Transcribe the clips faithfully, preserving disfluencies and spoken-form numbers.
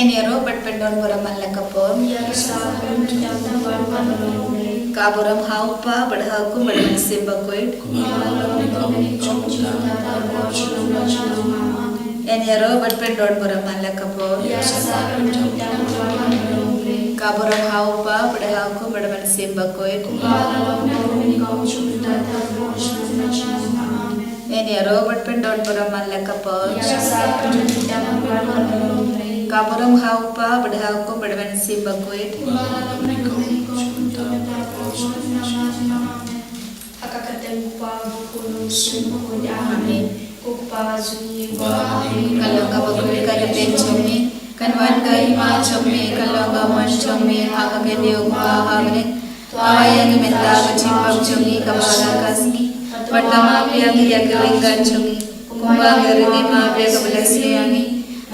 Ïaroh bad pyndonburom man la ka por. Ka burom ha u Kpa bad ha u Khun bad ha u Mynsiem Bakhuid. Ïaroh bad pyndonburom man la ka por. Ka burom ha u Kpa bad ha u Khun bad ha u Mynsiem Bakhuid. Ïaroh bad pyndonburom man la ka por. Ka burom ha u Kpa bad ha u Khun bad ha u Mynsiem Bakhuid. Ha ka kyrteng u Kpa, u Khun, u Mynsiem Bakhuid. Amen. Ko Kpa jong ngi uba ha bneng, ka long ka bakhuid ka kyrteng jong me, kan wan ka hima jong me, kan long ka mon jong me ha ka khyndew kumba ha bneng. To ai ïa ngi mynta ka jingpang jong ngi kaba la ka sngi, bad to map ïa ngi ïa ki lynga jong ngi, kumba ngi ring ma phi ïa kiba la sngewsih ïa ngi,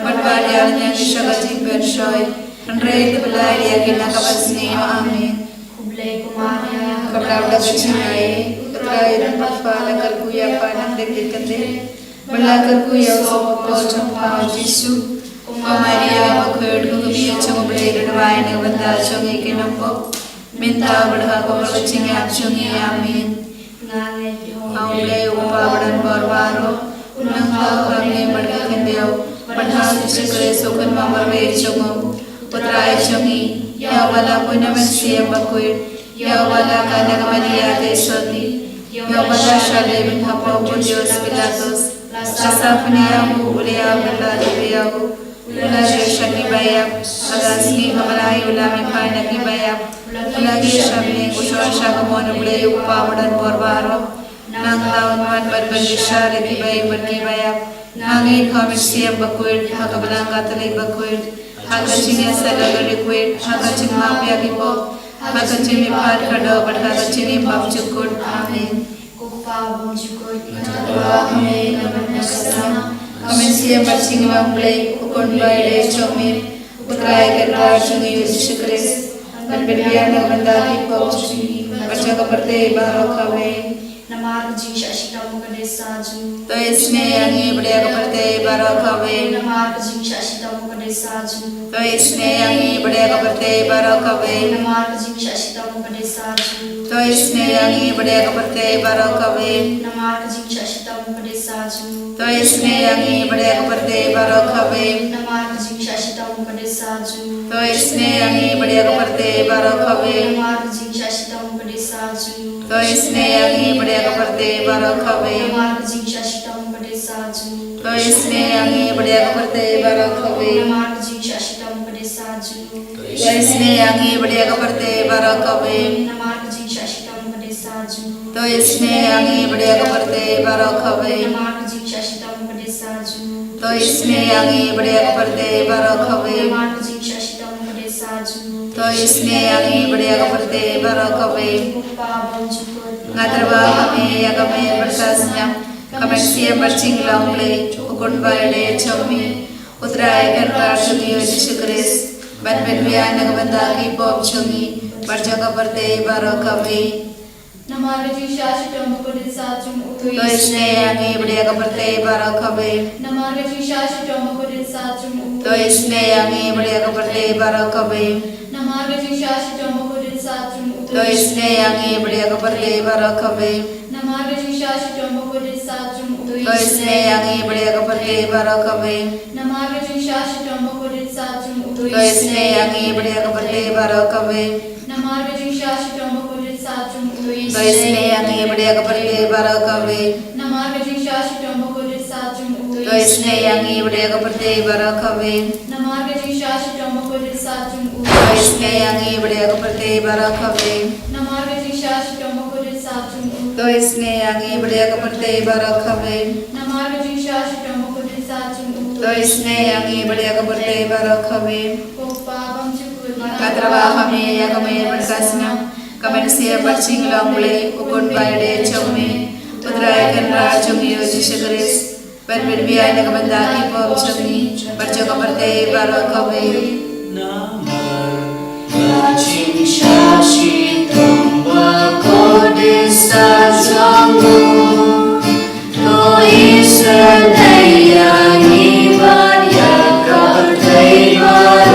bad wat ïalam ïa ngi sha ka jingpynshoi, hynrei to pyllait ïa ngi na kaba sniew. Amen. Khublei ko Maria, kaba bun ka jingaiei, u Trai u don bad pha, la kyrkhu ïa pha na ki khyndai, bad la kyrkhu ïa u soh jong pha u Jisu. Ko Maria bakhuid, ko Kmie jong U Blei, to duwai na ka bynta jong ngi ki nongpop, mynta bad ha ka por ka jingïap jong ngi. Amen. Nga ngeit ha U Blei U Kpa badonbor baroh, U Nongthaw ha bneng bad ha ka khyndew, bad ha U Jisu Khrist U Khun bamarwei jong U, U Trai jong ngi, ïa uba la pun na u Mynsiem Bakhuid, ïa uba la kha na ka Maria Theisotti, ïa uba la shah leh ban hapoh u Pontius Pilatus, la sah pynïap, u la ïap, la leit ïa u, u la rieh sha kiba ïap, ha ka sngi kaba lai u la mihphai na kiba ïap, u la kiew sha bneng, u shong sha kamon U Blei U Kpa badonbor baroh. Nangta un wan ban bishar ïa kiba im bad kiba ïap. Nga ngeit ha u Mynsiem Bakhuid, ha ka Balang Katholik bakhuid, ha ka jingïasyllok riewkhuid, ha ka jingmap ïa ki pop, ha ka jingmihpat kaba doh bad ha ka jingim bymjukut. Amen. Ko Kpa bymjukut, nga tharai ba ha me, na ka bynta ka snam, ka mynsiem bad ka jinglong U Blei, U Khun ba ïeit jong me, U Trai Kynrad jong ngi U Jisu Khrist, ban pynbiang na ka bynta ki pop jong ngi bad jong ka pyrthei baroh kawei. Namar ka jingshah shitom ka dei sa jong U. To isynei ïa ngi bad ïa ka pyrthei baroh kawei. Namar ka jingshah shitom ka dei sa jong U. To isynei ïa ngi bad ïa ka pyrthei baroh kawei. Namar ka jingshah shitom ka dei sa jong U. To isynei ïa ngi bad ïa ka pyrthei baroh kawei. Namar ka jingshah shitom ka dei sa jong U. To isynei ïa ngi bad ïa ka pyrthei baroh kawei. Namar ka jingshah shitom ka dei sa jong U. To isynei ïa ngi bad ïa ka pyrthei baroh kawei. Namar ka jingshah shitom ka dei sa jong U. To isynei ïa ngi bad ïa ka pyrthei baroh kawei. Namar ka jingshah shitom ka dei sa jong U. To isynei ïa ngi bad ïa ka pyrthei baroh kawei. Namar ka jingshah shitom ka dei sa jong U. To isynei ïa ngi bad ïa ka pyrthei baroh kawei. Namar ka jingshah shitom ka dei sa jong U. To isynei ïa ngi bad ïa ka pyrthei baroh kawei. Namar ka jingshah shitom ka dei sa jong U. To isynei ïa ngi bad ïa ka pyrthei baroh kawei. Namar ka jingshah shitom ka dei sa jong U. To isynei ïa ngi bad ïa ka pyrthei baroh kawei. Ko Kpa bymjukut, nga tyrwa ha me ïa ka mer bad ka sniang, ka mynsiem bad jinglong U Blei, U Khun ba ïeit jong me, U Trai Kynrad jong ngi U Jisu Khrist, ban pynbiang na ka bynta ki pop jong ngi bad jong ka pyrthei baroh kawei. Namar ka jingshah shitom bakhuid sa jong U. To isynei ïa ngi bad ïa ka pyrthei baroh kawei. Namar ka jingshah shitom bakhuid sa jong U. To isynei ïa ngi bad ïa ka pyrthei baroh kawei. Namar ka jingshah shitom bakhuid sa jong U. To isynei ïa ngi bad ïa ka pyrthei baroh kawei. Namar ka jingshah shitom bakhuid sa jong U. To isynei ïa ngi bad ïa ka pyrthei baroh kawei. Namar ka jingshah shitom bakhuid sa jong U. To isynei ïa ngi bad ïa ka pyrthei baroh kawei. Namar ka jingshah shitom bakhuid sa jong U. To isynei ïa ngi bad ïa ka pyrthei baroh kawei. Namar ka jingshah shitom bakhuid sa jong U. To isynei ïa ngi bad ïa ka pyrthei baroh kawei. Namar ka jingshah shitom bakhuid sa jong U. To isynei ïa ngi bad ïa ka pyrthei baroh kawei. Namar ka jingshah shitom bakhuid sa jong U. To isynei ïa ngi bad ïa ka pyrthei baroh kawei. Namar ka jingshah shitom bakhuid sa jong U. To isynei ïa ngi bad ïa ka pyrthei baroh kawei. Ko Kpa bymjukut, nga tyrwa ha me ïa ka mer bad ka sniang, ka mynsiem bad jinglong U Blei, U Khun ba ïeit jong me, U Trai Kynrad jong ngi U Jisu Khrist, ban pynbiang na ka bynta ki pop jong ngi bad jong ka pyrthei baroh kawei. Namar ka jingshah shitom bakhuid sa jong U. To isynei ïa ngi bad ïa ka pyrthei baroh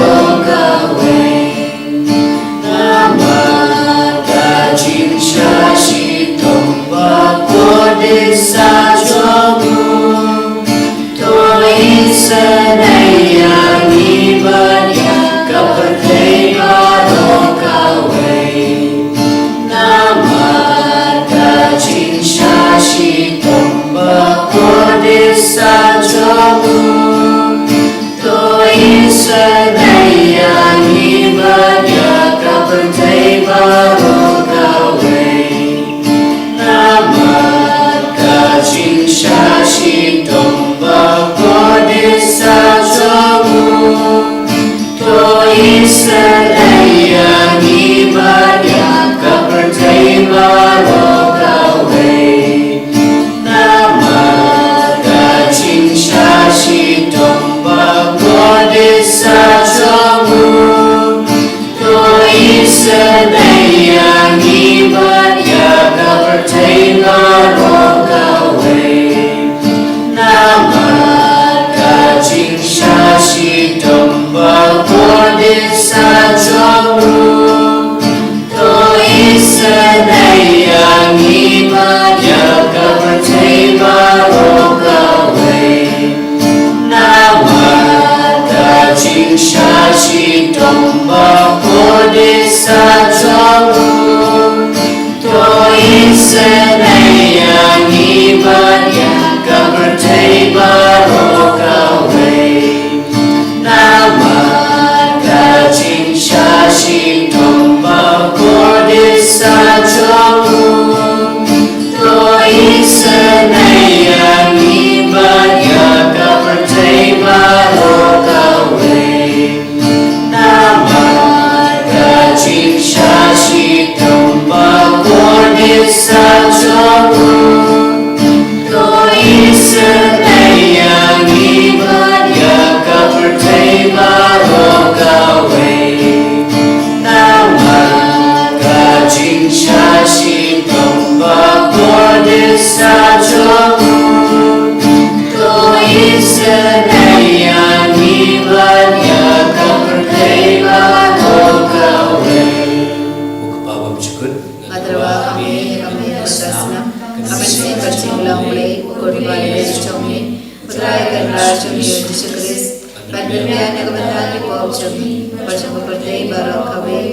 jong ngi bad jong ka pyrthei baroh kawei.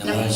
Namar,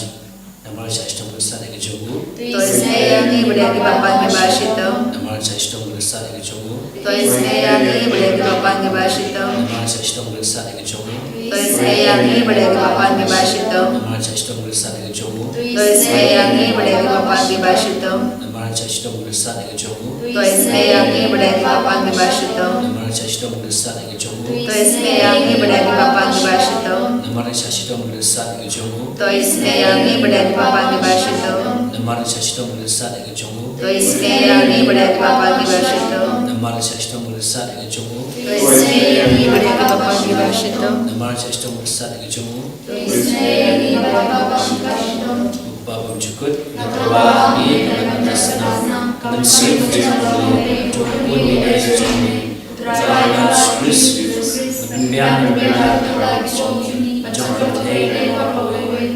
namar ka jingshitom ka jingstad ka jong u. To isynei ïa ngi bad ïa ki paidbah kiba shitom. Namar ka jingshitom ka jingstad ka jong u. To isynei ïa ngi bad ïa ki paidbah kiba shitom. Namar ka jingshitom ka jingstad ka jong u. To isynei ïa ngi bad ïa ki paidbah kiba shitom. Namar ka jingshitom ka jingstad ka jong u. To isynei ïa ngi bad ïa ki paidbah kiba shitom. Namar ka jingshitom ka jingstad ka jong u. To isynei ïa ngi bad ïa ki paidbah kiba shitom. Namar ka jingshitom ka jingstad ka jong u. To isynei ïa ngi bad ïa ki paidbah kiba shitom. Namar ka jingshitom ka jingstad ka jong u. To isynei ïa ngi bad ïa ki paidbah kiba shitom. Namar ka jingshitom ka jingstad ka jong u. To isynei ïa ngi bad ïa ki paidbah kiba shitom. Namar ka jingshitom ka jingstad ka jong u. To isynei ïa ngi bad ïa ki paidbah kiba shitom. Namar ka jingshitom ka jingstad ka jong u. To isynei ïa ngi bad ïa ki paidbah kiba shitom. Ko Kpa bymjukut, nga tyrwa ha me, ka mynsiem ka jong me, to ha me, U Trai Jisu Khrist, u pynbiang, u pynbiang, u pynbiang, jong ka pyrthei baroh kawei.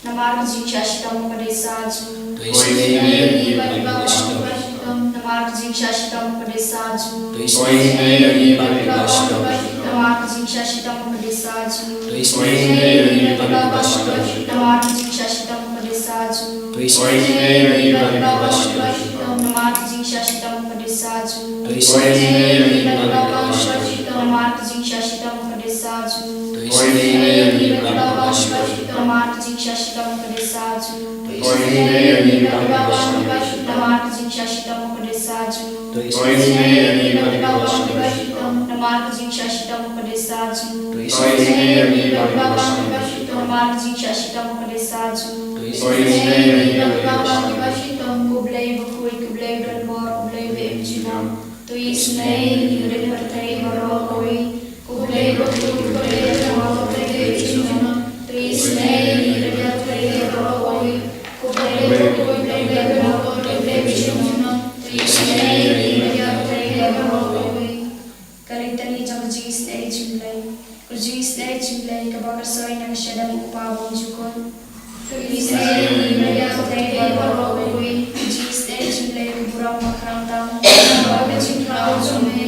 Namar ka jingshah shitom ka dei sa jong u. To isynei ïa ngi bad ïa ki paidbah kiba shitom. Namar ka jingshah shitom ka dei sa jong u. To isynei ïa ngi bad ïa ki paidbah kiba shitom. Namar ka jingshah shitom ka dei sa jong u. To isynei ïa ngi bad ïa ki paidbah kiba shitom. Namar ka jingshah shitom ka dei sa jong u. To isynei ïa ngi bad ïa ki paidbah kiba shitom. Namar ka jingshah shitom ka dei sa jong u. To isynei ïa ngi bad ïa ki paidbah kiba shitom. Namar ka jingshah shitom ka dei sa jong u. To isynei ïa ngi bad ïa ki paidbah kiba shitom. Namar ka jingshah shitom ka dei sa jong u. To isynei ïa ngi bad ïa ki paidbah kiba shitom. Namar ka jingshah shitom ka dei sa jong u. To isynei ïa ngi bad ïa ki paidbah kiba shitom. Namar ka jingshah shitom ka dei sa jong u. To isynei ïa ngi bad ïa ki paidbah kiba shitom. Namar ka jingshah shitom ka dei sa jong u. To isynei ïa ngi bad ïa ki paidbah kiba shitom. Ko Blei bakhuid, ko Blei u donbor, ko Blei ba im junom. To isynei ïa ngi bad ïa ka pyrthei baroh kawei. Ko Blei bakhuid, ko Blei u donbor, ko Blei ba im junom. To isynei ïa ngi bad ïa ka pyrthei baroh kawei. Ko Blei bakhuid, ko Blei u donbor, ko Blei ba im junom. To isynei ïa ngi bad ïa ka pyrthei baroh kawei. Ka Litany jong ka jingisynei jong U Blei. Ka jingisynei jong U Blei kaba kyrshoi na ka shadem U Kpa bymjukut. To isynei ïa ngi bad ïa ka pyrthei baroh kawei. Ka jingisynei jong U Blei ka burom ba khraw tam. Namar ka jingkhraw jong me.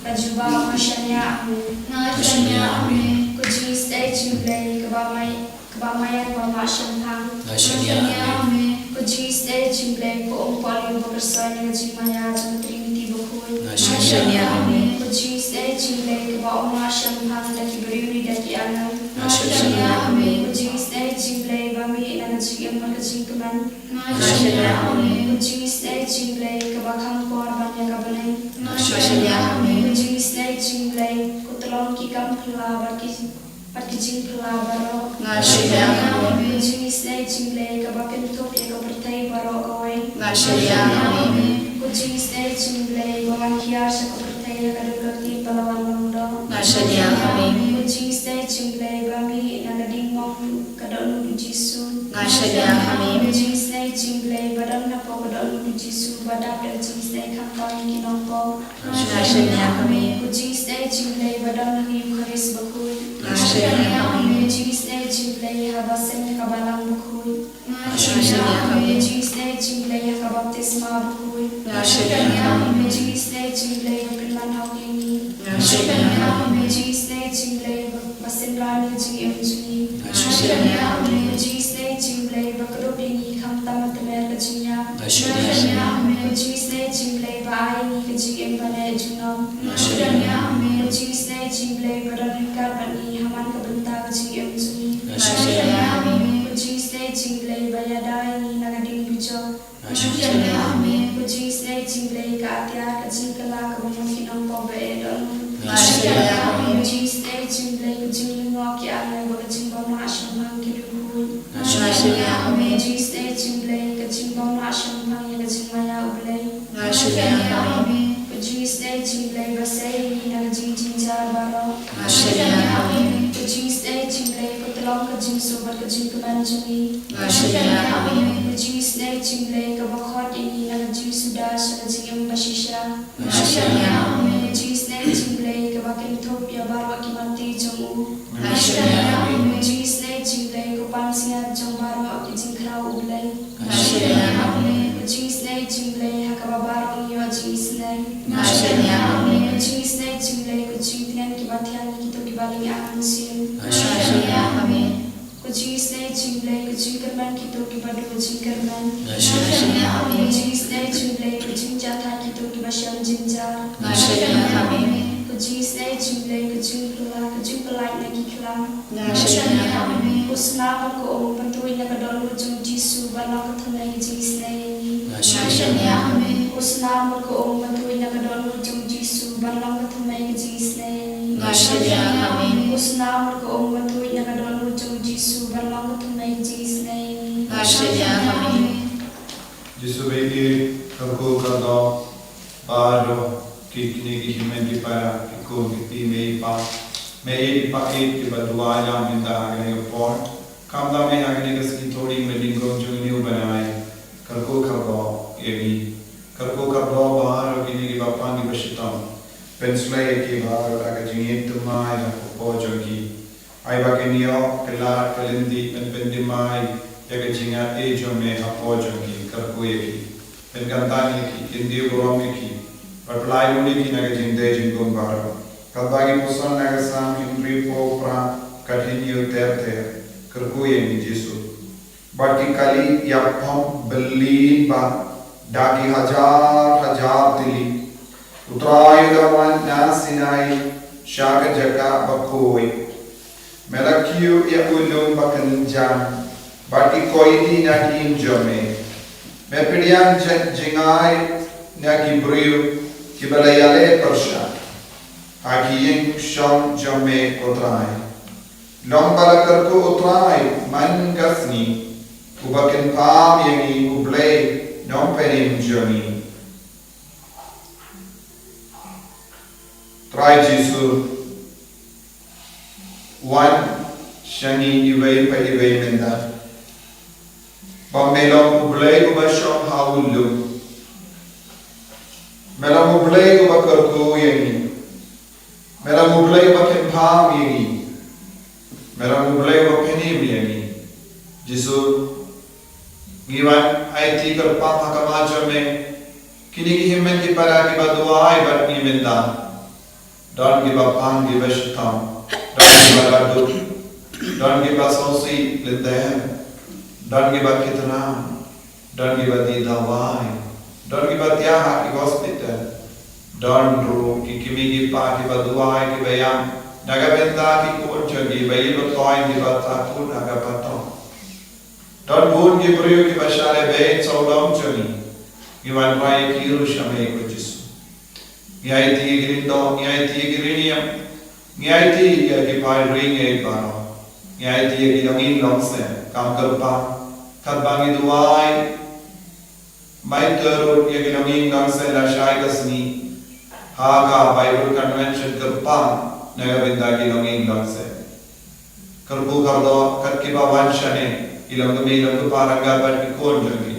Ka jubab, nga shaniah ha me. Nga shaniah ha me. Ka jingisynei jong U Blei kaba mai, kaba maïan bym lah shemphang. Nga shaniah ha me. Ka jingisynei jong U Blei ka um kohliew ba kyrshoi na ka jingmaïa jong ka Trinity bakhuid. Nga shaniah ha me. Ka jingisynei jong U Blei kaba um lah shemphang da ki briew ne da ki angel. Nga shaniah ha me. Ka jingisynei jong U Blei ba mih na ka jingim bad ka jingkmen. Nga shaniah ha me. Ka jingisynei jong U Blei kaba kham por ban ïa ka bneng. Nga shaniah ha me. Ka jingisynei jong U Blei, ko tyllong ki kam phylla bad ki, bad ki jingphylla baroh. Nga shaniah ha me. Ka jingisynei jong U Blei kaba kynthup ïa ka pyrthei baroh kawei. Nga shaniah ha me. Ka jingisynei jong U Blei ba wan hiar sha ka pyrthei ha ka dur ka ktied ba la wan long doh. Nga shaniah ha me. Ka jingisynei jong U Blei ba mih na ka diengmong ka dohnud U Jisu. Nga shaniah ha me. Ka jingisynei jong U Blei ba don hapoh ka dohnud U Jisu ba dap da ka jingisynei khamtam ïa ki nongpop. Nga shaniah ha me. Ka jingisynei jong U Blei ba don ha ka Eukharist bakhuid. Nga shaniah ha me. Ka jingisynei jong U Blei haba seng ha ka balang bakhuid. Nga shaniah ha me. Ka jingisynei jong U Blei ha ka baptisma bakhuid. Nga shaniah ha me. Ka jingisynei jong U Blei ba pynman hok ïa ngi. Nga shaniah ha me. Ka jingisynei jong U Blei ba, ba synran ïa ka jingim jong ngi. Nga shaniah ha me. Ka jingisynei jong U Blei ba kdup ïa ngi khamtam ha ka tmer ka jingïap. Nga shaniah ha me. Ka jingisynei jong U Blei ba ai ïa ngi ka jingim ba neh junom. Nga shaniah ha me. Ka jingisynei jong U Blei ba don ryngkat bad ngi ha man ka bynta ka jingim jong ngi. Nga shaniah ha me. Ka jingisynei jong U Blei ba ïada ïa ngi na ka diengdujok. Nga shaniah ha me. Ka jingisynei jong U Blei ka atiar, ka jingkylla, ka bamut ki nongpop ba eh dohnud. Nga shaniah ha me. Ka jingisynei jong U Blei ka jinglyngngoh ki angel bad ka jingbymlah shemphang ki riewkhuid. Nga shaniah ha me. Ka jingisynei jong U Blei ka jingbymlah shemphang ïa ka jingmaïa U Blei. Nga shaniah ha me. Ka jingisynei jong U Blei ba sei ïa ngi na ka jingjynjar baroh. Nga shaniah ha me. Ka jingisynei jong U Blei ka tyllong ka jingsuk bad ka jingkmen jong ngi. Nga shaniah ha me. Ka jingisynei jong U Blei kaba khot ïa ngi na ka jingsuda sha ka jingim ba shisha. Nga shaniah ha me. Ka jingisynei jong U Blei kaba kynthup ïa baroh ki mati jong u. Nga shaniah ha me. Ka jingisynei jong U Blei ka pansngiat jong baroh ki jingkhraw U Blei. Nga shaniah ha me. Ka jingisynei jong U Blei ha kaba baroh ngi ïoh jingisynei. Nga shaniah ha me. Ka jingisynei jong U Blei ka jingtngen kiba thiang ïa kito kiba lynga mynsiem. Blei, ka jingkyrmen kito kiba duh jingkyrmen. Nga shaniah ha me. Ka jingisynei jong U Blei, ka jingjahthait kito kiba shem jingjah. Nga shaniah ha me. Ka jingisynei jong U Blei, ka jingpylla, ka jingpyllait na ki khlam. Nga shaniah ha me. U snam bad ka um ban tuid na ka dohnud jong U Jisu ban long ka thymmei ka jingisynei. Nga shaniah ha me. U snam bad ka um ban tuid na ka dohnud jong U Jisu ban long ka thymmei ka jingisynei. Nga shaniah ha me. U snam bad ka um ban tuid na ka dohnud jong U Jisu ban long ka thymmei ka jingisynei. Nga shaniah ha me. Jisu ba ïeit, kyrkhu kyrdoh baroh ïa kine ki hynmen ki para, ki khun ki kti, mei pa, mei ïeit pa ïeit kiba duwai ïa me mynta ha kane ka por. Khamtam eh ha kane ka sngi Thohdieng ba nyngkong jong une u bnai. Kyrkhu kyrdoh ïa ngi. Kyrkhu kyrdoh baroh ïa kine kiba pang kiba shitom. Pynslei ïa ki baroh da ka jingïeit thymmai na ka por jong ki. Ai ba kin ïoh ka lad ka lynti ban pynthymmai ïa ka jingïeit jong me ha ka por jong ki, kyrkhu ïa ki. Pynkyntang ïa ki, kyntiew burom ïa ki. Bad pynlait lut ïa ki na ka jingdei jingkhum baroh. Katba ngi puson na ka Salm hynriewphew phra, khathynñiew ter ter. Kyrkhu ïa ngi Jisu. Bad ki kali ïa pop bylli bha da ki hajar hajar tylli. U Trai u la wan na Sinai sha ka jaka bakhuid. Me la kiew ïa u lum ba kynjam bad ki koiti na ki ïing jong me. Me pdiang jait jngai na ki briew kiba la ïaleh pyrshah ha ki ïing shong jong me, ko Trai. Long ba la kyrkhu U Trai man ka sngi, uba kynpham ïa ngi, U Blei nongpynim jong ngi. Trai Jisu, wan sha ngi iwei pa iwei mynta. Ba me long U Blei uba shong ha u lum. Me long U Blei uba kyrkhu ïa ngi. Me long U Blei uba kynpham ïa ngi. Me long U Blei uba pynim ïa ngi. Jisu, ngi wan aiti kyrpang ha khmat jong me. Kine ki hynmen ki para kiba duwai bad ngi mynta. Don kiba pang kiba shitom. Don kiba la duk. Don kiba sngewsih lynter. Don kiba ki tnam. Don kiba die dawai. Don kiba thiah ha ki hospital. Don ruh ki kmie ki kpa kiba duwai kiba ïam na ka bynta ki khun jong ki ba ïeit ba toiñ kiba takut ha kaba tok. Don bun ki briew kiba shah lehbeiñ sawdong jong ngi. Ngi wan rai ïa ki ruh sha me, ko Jisu. Ngi aiti ïa ki lyngdoh, ngi aiti ïa ki riewniam, ngi aiti ïa ki paidbah baroh, ngi aiti ïa ki longïing longsem, kam kyrpang, katba ngi duwai. Mai tyrut ïa ki longïing longsem lashai ka sngi ha ka Bible Convention, kyrpang na ka bynta ki longïing longsem. Kyrkhu kyrdoh kat kiba wan shane, ki longkmie longkpa ryngkat bad ki khun jong ki.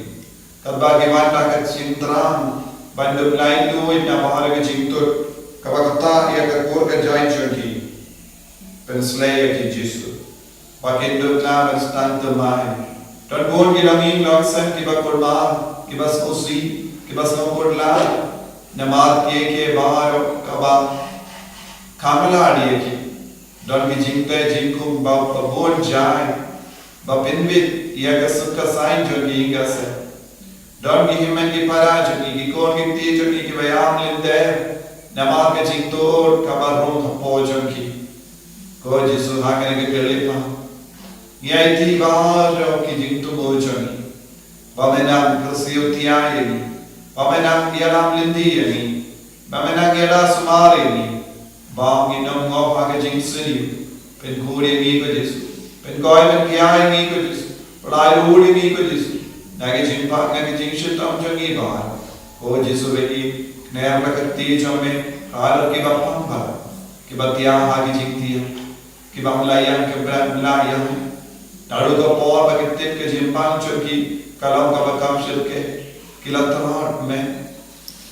Katba ki wan da ka jingthrang ban dup laitluid na baroh ka jingtut kaba ktah ïa ka kur ka jait jong ki. Pynslei ïa ki Jisu. Ba kin dup na ban sdang thymmai. Don bun ki longïing longsem kiba kulmar, kiba sngewsih, kiba sngewkhuslai. Namar kiei kiei baroh kaba kham lad ïa ki. Don ki jingtei jingkhum ba bun jait ba pynbit ïa ka suk ka saiñ jong ki ïing ka sem. Don ki hynmen ki para jong ki, ki khun ki kti jong ki kiba ïam lynter namar ka jingtuid kaba rung hapoh jong ki. Ko Jisu, ha kane ka khyllipmat ngi aiti baroh ki jingthmu jong ngi. Ba men nang kyrsiew thiah ïa ngi. Ba men nang ïalam lynti ïa ngi. Ba men nang ïada sumar ïa ngi. Ba ngin ym ngop ha ka jingsniew. Pynkhuid ïa ngi, ko Jisu. Pynkhoh, pynkhia ïa ngi, ko Jisu. Pynlait ruh ïa ngi, ko Jisu. Na ka jingpang, na ka jingshitom jong ngi baroh. Ko Jisu ba ïeit, kner la ka kti jong me ha kiba pang baroh, kiba thiah ha ki jingthiah. Kiba ym la ïeng, kiba ym la ïeng. Naduh ka por ba ki tip ka jingpang jong ki ka long kaba kham shyrkhei, ki la tyrkhong me.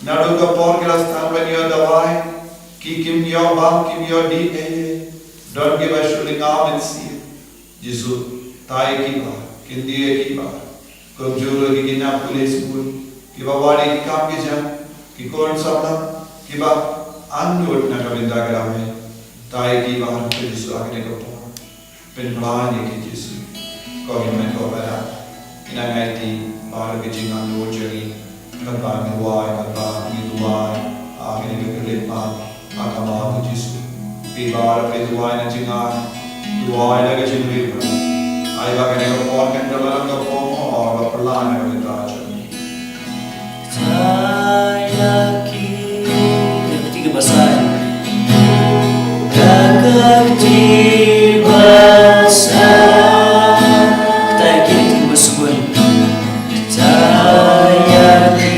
Naduh ka por ki la sdang ban ïoh dawai, ki kim ïoh bam, kim ïoh dih ei ei. Don kiba shu lyngngoh mynsiem. Jisu, tai ïa ki baroh, kyntiew ïa ki baroh. Kumjuh ruh ki khynnah pule skul, kiba wad ïa ki kam ki jam, ki khun samla, kiba angnud na ka bynta ka dawai. Tai ïa ki baroh, ko Jisu, ha kane ka por. Pynpra ïa ki, Jisu. Ko hynmen ko para, ngi nang aiti baroh ki jingangnud jong ngi, katba ngi duwai, katba ngi duwai ha kine ki rit ma, ha ka bynta u Jisu. Phi baroh phi duwai na jingngeit, duwai da ka jingkyrpad. Ai ba kane ka por kan da long ka por ba phylla na ka bynta jong ngi. Kata ïa ki, ïa ki kti kiba saiñ. Ïa ki kti kiba saiñ. Kata ïa ki,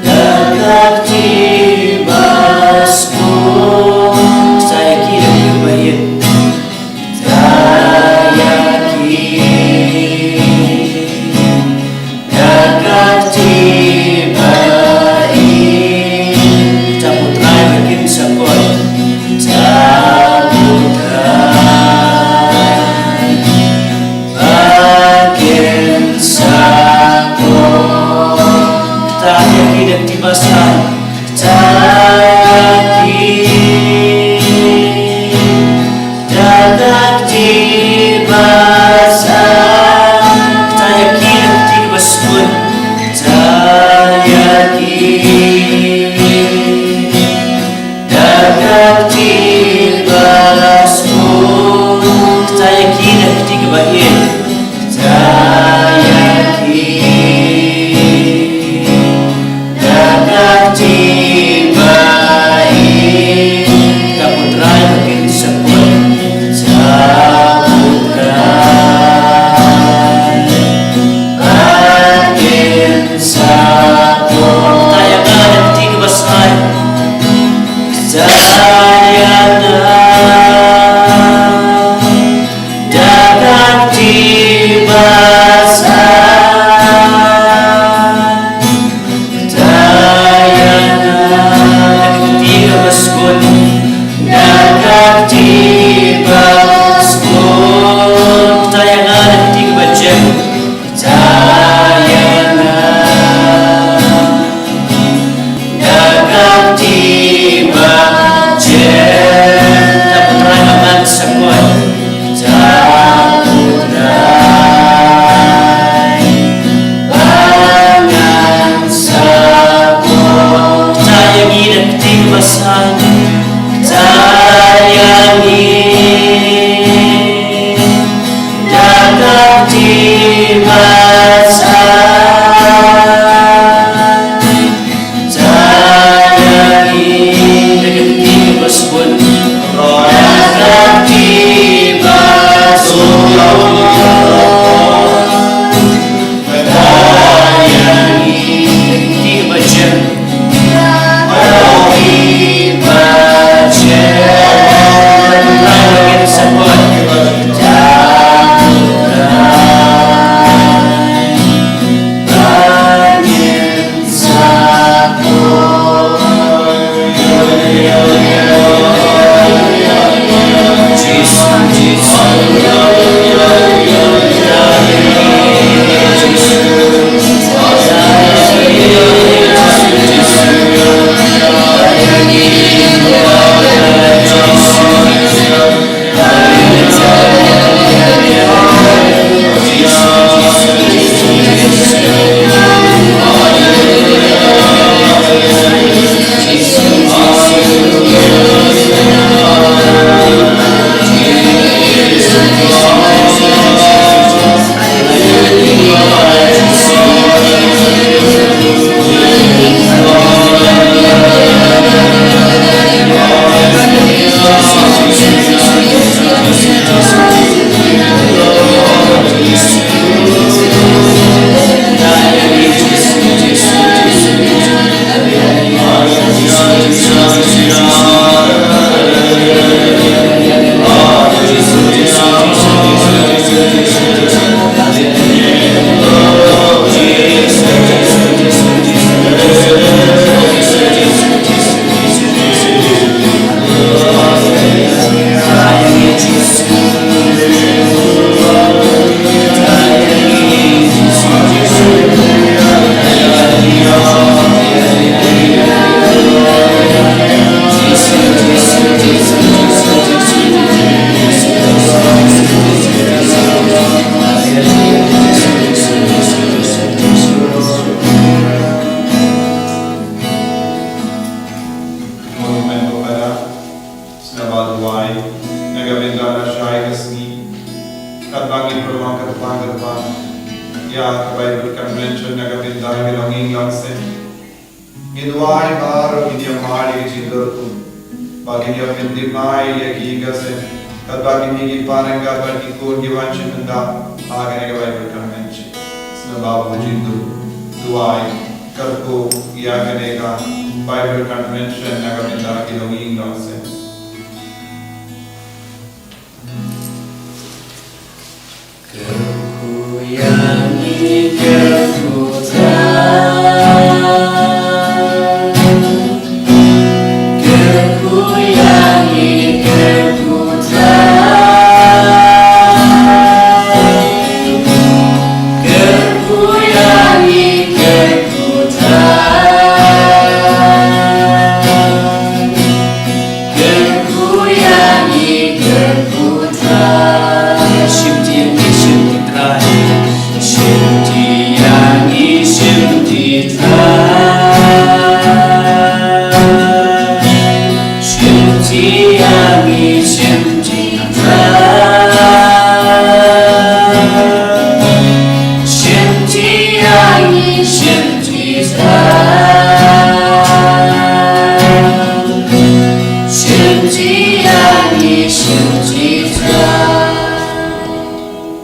ïa ki kti kiba saiñ. Kata ïa ki. Ïa ki kti kiba saiñ. Kata ïa ki, ïa ki kiba ïeit. Da ka kti ba saiñ. Kata ïa ki da ka kti kaba sbun. Kata ïa ki. Da ka kti ba sbun. Kata ïa ki da ka kti kaba ïeit. Kata ïa ki. Da ka kti ba ïeit. Kata ko Trai ba kin sa poi. Kata ko Trai ba kin sa poi. Kata ïa nga da ka kti kaba saiñ. Kata ïa nga. Da ka kti ba saiñ. Kata ïa nga. Da ka kti kaba sbun. Da ka kti ba sbun. Kata ïa nga da ka kti kaba jem. Kata ïa nga. Da ka kti ba jem. Da ka Trai ba ngan sa poi. Da ka Trai ba ngan sa poi. Kata ïa ngi da ka kti kaba saiñ. Kata ïa ngi. Da ka kti ba saiñ. Kata ïa ngi. Da ka kti ba sbun. Da ka kti ba sbun. Kata ïa ngi. Da ka kti ba jem. Sngi, katba ngi pynlong kyrpang kyrpang ïa ka Bible Convention na ka bynta ki longïing longsem, ngi duwai ba baroh kin ïa mad ïa ki jingdonkam, ba kin ïa pyntip mai ïa ki ïing ki sem, katba kine ki pareng katba ki khun ki wan sha mynta ha kane ka Bible Convention. Sngewbha ba u jingduwai kyrkhu ïa kane ka Bible Convention na ka bynta ki longïing longsem.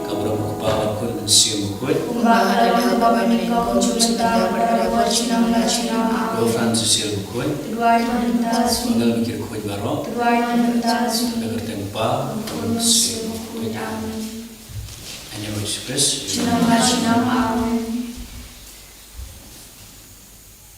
Ka burom u Kpa, u Khun, u Mynsiem Bakhuid. Kumba ha la ka ba mynnyngkong, juh mynta, bad ha baroh shi nam la shi nam. Ko Francis Bakhuid. Duwai na bynta jong ngi. Angel bakhuid baroh. Duwai na bynta jong ngi. Ha ka kyrteng u Kpa, u Khun, u Mynsiem Bakhuid. Amen. Ïa u Jisu Khrist. Shi nam la shi nam. Amen.